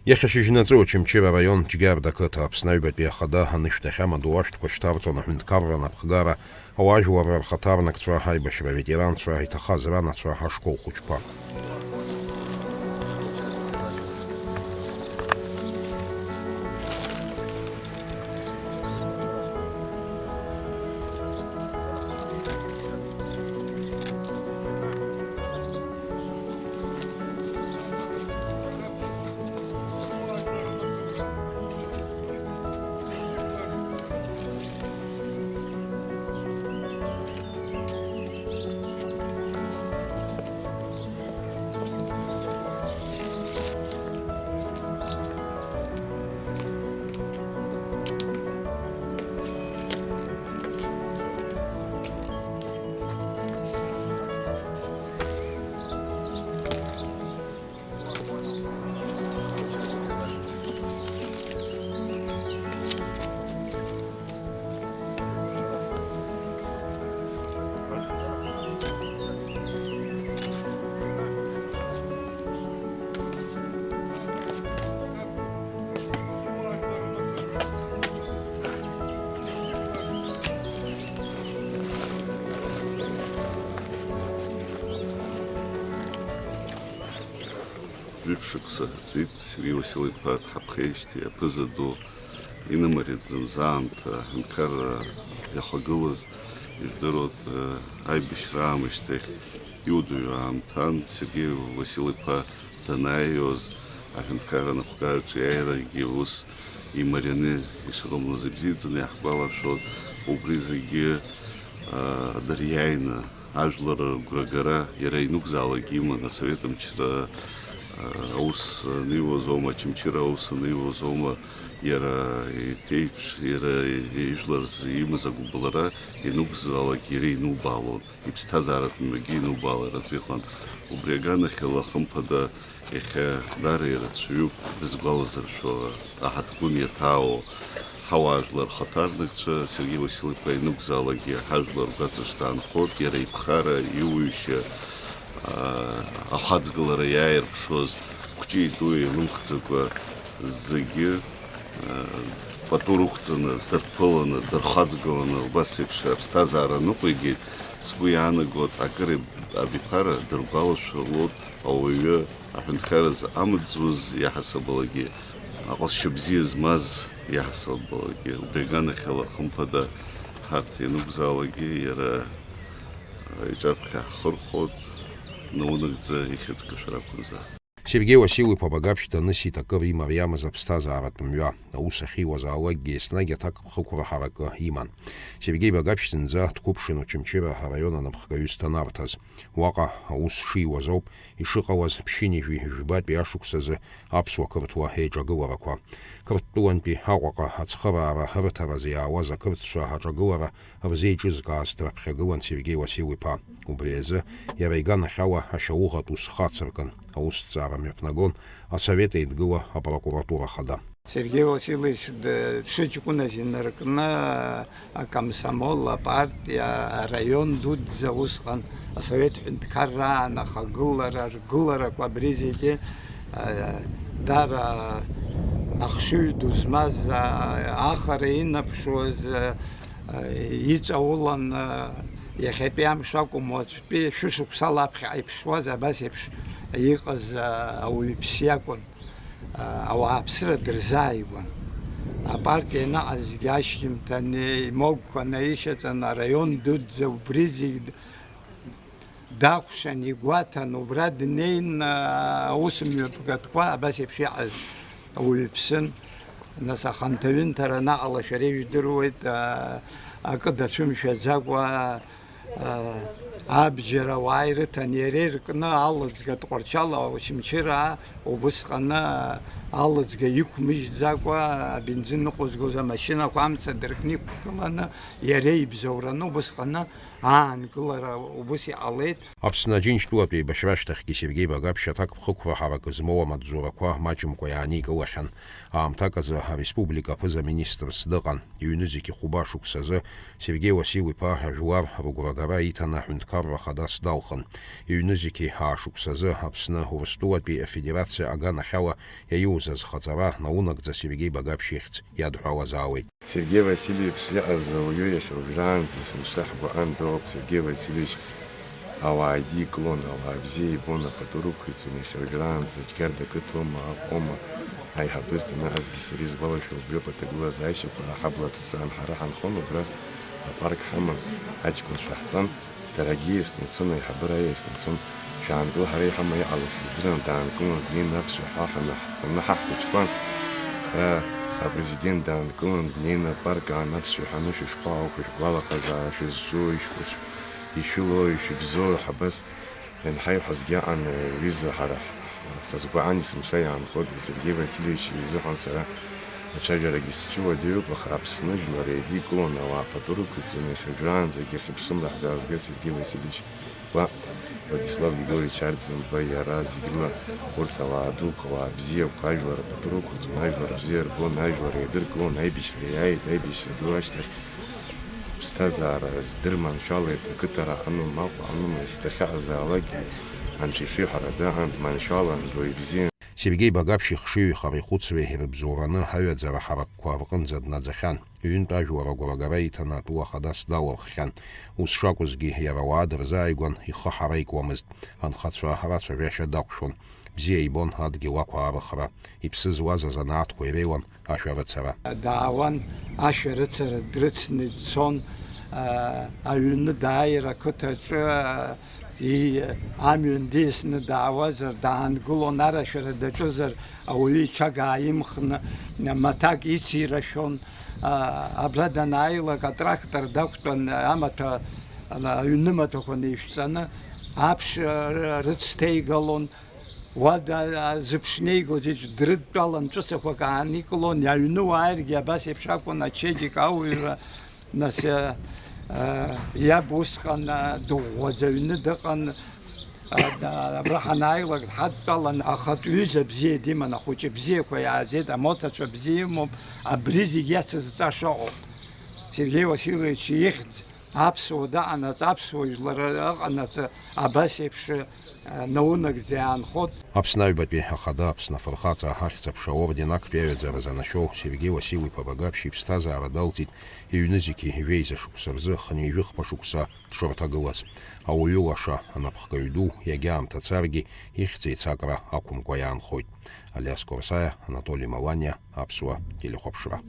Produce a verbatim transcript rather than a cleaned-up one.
Иахьа шьыжьнаҵы Очамчыра араион Џьгьарда ақыҭа Аԥсны аҩбатәи ахада анышә дахьамадоу ашәҭқәа шьҭарҵон аҳәынҭқарра анапхгара, ауаажәларра рхаҭарнакцәа, аибашьра аветеранцәа, иҭахаз ранацәа, ашкол хәыҷқәа. Жәиԥшықәса ҵит Сергеи Уасил-иԥа дҳаԥхеижьҭеи, аԥыза ду инымариаӡамыз аамҭа аҳәынҭқарра иахагылаз, ижәдыруеит, аибашьра аамышьҭахь иуадаҩу аамҭан Сергеи Уасил-иԥа данааиуаз аҳәынҭқарра анапхгараҿы иааирагьы ус имарианы ишыҟамлаз ибзиаӡаны иаҳгәалашәоит. Убри зегьы, а, дыриааины ажәлар рыгәрагара иара ианакәзаалак иман, асовет мчра, а, аус аниуазоума, Очамчыра аус аниуазоума, иара иҭеиԥш, иара ижәлар рзы имаз агәыбылра ианакәзаалак иара инубаалон, иԥсҭазааратә мҩагьы инубааларатә иҟан. Убри аганахьала, хымԥада, иахьа даара ирацәаҩуп дызгәалазыршәо, аҳаҭгәын иаҭаауа ҳауаажәлар рхаҭарнакцәа, Сергеи Уасил-иԥа ианакәзаалакгьы ҳажәлар ргәаҵаҿ даанхоит, иара иԥхара, иуаҩшьа, аа, ахаҵгылара иааирԥшуаз, хәҷи дууи еилымхӡакәа зегьы, аа, пату рықәҵаны, дырԥыланы, дырхаҵгыланы, убас еиԥш аԥсҭазаара ныҟәигеит. Сгәы иаанагоит, акыр абиԥара дыргәалашәалоит ауаҩы, аҳәынҭқарразы амаҵ зуз иаҳасабалагьы, аҟазшьа бзиа змаз иаҳасабалагьы. Убри аганахьала, хымԥада, ҳарҭ ианакәзаалакгьы иара иҿаԥхьа ҳхырхәоит, наунагӡа ихьӡ кашәар акәымзар. Сергеи Уасил-иԥа Багаԥшь данысит, акыр имариамыз аԥсҭазааратә мҩа. Аус ахьиуазаалакгьы еснагь аҭакԥхықәра ҳаракы иман. Сергеи Багаԥшь зынӡа дқәыԥшын Очамчыра араион анапхгаҩыс данарҭаз. Уаҟа аус шиуаз ауп ишыҟалаз ԥшьынҩажәи жәбатәи ашықәсазы аԥсуа-қырҭуа еиҿагыларақәа. Қырҭтәылантәи Аҟәаҟа ацхыраара рыҭаразы иаауаз ақырҭцәа аҿагылара рзеиҿызкааз драԥхьагылан Сергеи Уасил-иԥа. Убри азы иара иганахьала ашьауӷатә ус хацыркын, аусҭҵаара мҩаԥнагон Асовет Еидгыла апрокуратура хада. Сергеи Васильевич д-, дшыҷкәыназ инаркны, акомсомол, апартиа, араион дуӡӡа усҟан асовет ҳәынҭқарраан ахагылара, ргыларақәа, абри зегьы, а, дара ахшыҩ ду змаз, а, ахара инаԥшуаз, а, иҵаулан, а, иахьатәи амш акәым, уаҵәтәи шәышықәсала аԥхьаҟа иԥшуаз абас еиԥш иҟаз, а, ауаҩԥс иакәын. Ауааԥсыра дырзааигәан. Апартиа ианаҟазгьы ашьжьымҭан имогқәа наишьаҵаны, араион дуӡӡа убри зегь дакәшан, игәаҭан, убра днеин, аус мҩаԥгатәқәа абас еиԥш иҟаз ауаҩԥсын. Нас аханҭаҩынҭара анаҟала шәара ижәдыруеит, акы дацәымшәаӡакәа, Абџьар ауаа ирыҭан, иара иркны алыҵга Тҟәарчал Очамчыра, убысҟаны алыҵга иқәмыжьӡакәа, абензин ныҟәызгоз амашьынақәа амца дыркны иқәгыланы, иара ибзоураны убысҟаны аанкылара убыс иҟалеит. Аԥсны Аџьынџьтәылатә еибашьра ашьҭахьгьы Сергеи Багаԥшь аҭакԥхықәра ҳаракы змоу амаҵзурақәа маҷымкәа иааникылахьан. Аамҭак азы ареспублика аԥыза-министрс дыҟан. Иҩнызқьи хәба шықәсазы Сергеи Уасил-иԥа ажәлар рыгәрагара иҭаны аҳәынҭқарра хадас далхын. Иҩнызқьи аа шықәсазы Аԥсны Урыстәылатәи Афедерациа аганахьала иаиуз азхаҵара наунагӡа Сергеи Багаԥшь ихьӡ иадҳәалазаауеит. Сергеи Васильевич иҟаз ауаҩы иахьа уажәраанӡа есымша ҳгәаҟны дыҟоуп. Сергеи Васильевич ауаа идикылон, ауаа бзиа ибон, апату рықәиҵон, иахьа уажәраанӡа Џьгьарда ақыҭоума, Аҟәоума, аиҳабыс данаҟазгьы сара исгәалашәо убриоуп аҭагылазаашьақәа, ҳабла ҭыҵаан ҳара ҳанхон, убра апарк ҳаман, аҷкәынцәа ҳтәан, дарагьы иасны ицон, аиҳабыра иасны ицон, шәаангыл, ҳара иҳамоу иҟалаз сыздырам, даанкылан днеины аԥсшәа ҳәа ҳанаҳ-, ҳанаҳа ҳхәыҷқәан, ара апрезидент даанкылан днеины апарк аан аԥсшәа ҳәа анышә шԥаҟақәа, шәгәалаҟазаара шәызҿу, ишәхәыц-, ишәылоу, ишәыбзоу, ҳабас ианҳаиҳәозгьы аҟан, ҩыза ҳара ҳ-, сазгәаан есымша иаанхоит, Сергеи Васильевич изыҳәан сара ацәажәарагьы сцәыуадаҩуп, аха Аԥсны жәлар еидикылон, ауаа пату рықәиҵон, иахьа уажәраанӡагьы хьыԥшымра ҳзаазгаз Сергеи Васильевич Ва Владислав Григорьевич Арӡынба, иара зегь рыла урҭ ауаа дуқәа, ауаа бзиақәа, ажәлар рпату рықәырҵон, ажәлар бзиа рбон, ажәлар еидыркылон, аибашьра иааит, аибашьра ду ашьҭахь ԥсҭазаара здыр маншәалеит, ақыҭара анума, Аҟәа анума, иахьа дахьаҟазаалакгьы анцәа ишиҳәара даҟан, дманшәалан, дуаҩ бзиан. Сергеи Багаԥшь ихшыҩи ихара ихәыцреи ирыбзоураны аҩаӡара ҳаракқәа рҟынӡа днаӡахьан. Ҩынтә ажәлар агәрагара иҭаны атәыла хадас далырххьан. Ус шакәызгьы, иара ауаа дырзааигәан ихы ҳара икуамызт. Анхацәа рацәажәашьа дақәшәон. Бзиа ибон адгьыл ақәаарыхра. Иԥсы зуаз азанааҭқәа иреиуан ашәарыцара. Даауан, ашәарыцара дрыцны дцон, а, аҩны дааир ақыҭаҿы, а, и-, амҩан диасны даауазар, даангылон, арашәара даҿызар, ауаҩы иҽага ааимхны, маҭак ицирашәон. А, абра данааилак, атрактор дақәтәан, амаҭәа, ала-, аҩнымаҭәақәа неишәҵаны, аԥш, а, ры-, рыцҭеигалон. Уа да-, а, зыԥшнеигоз еиԥш, дрыдтәалан ҵәыцақәак ааникылон, аҩны уааиргьы абас еиԥш акәын, ачеиџьыка ауаҩра, нас, а, а, иаб усҟан, а, дыӷәӷәаӡа аҩны дыҟан. А, да, абра ҳанааилак дҳадтәалан, ахатә ҩыза бзиа диман, ахәыҷы бзиақәа иааӡеит, амоҭацәа бзиа имоуп, абри зегь иацызҵаша ыҟоуп. Сергеи Васильевич ихьӡ аԥсуа даҟанаҵ, аԥсуа жәлар ыҟанаҵы абас еиԥш, а, наунагӡа иаанхоит. Аԥсны аҩбатәи ахада Аԥсны афырхаҵа ахьӡ-аԥша аорден актәи аҩаӡара занашьоу Сергеи Васил-иԥа Багаԥшь иԥсҭазаара далҵит иҩнызқьи жәеиза шықәса рзы хынҩажәихԥа шықәса дшырҭагылаз. Ауаҩы лаша, анапхгаҩ ду, иагьа аамҭа царгьы, ихьӡ еицакра ақәымкәа иаанхоит. Алиас Корсаиа, Анатоли Маланиа, Аԥсуа телехәаԥшра.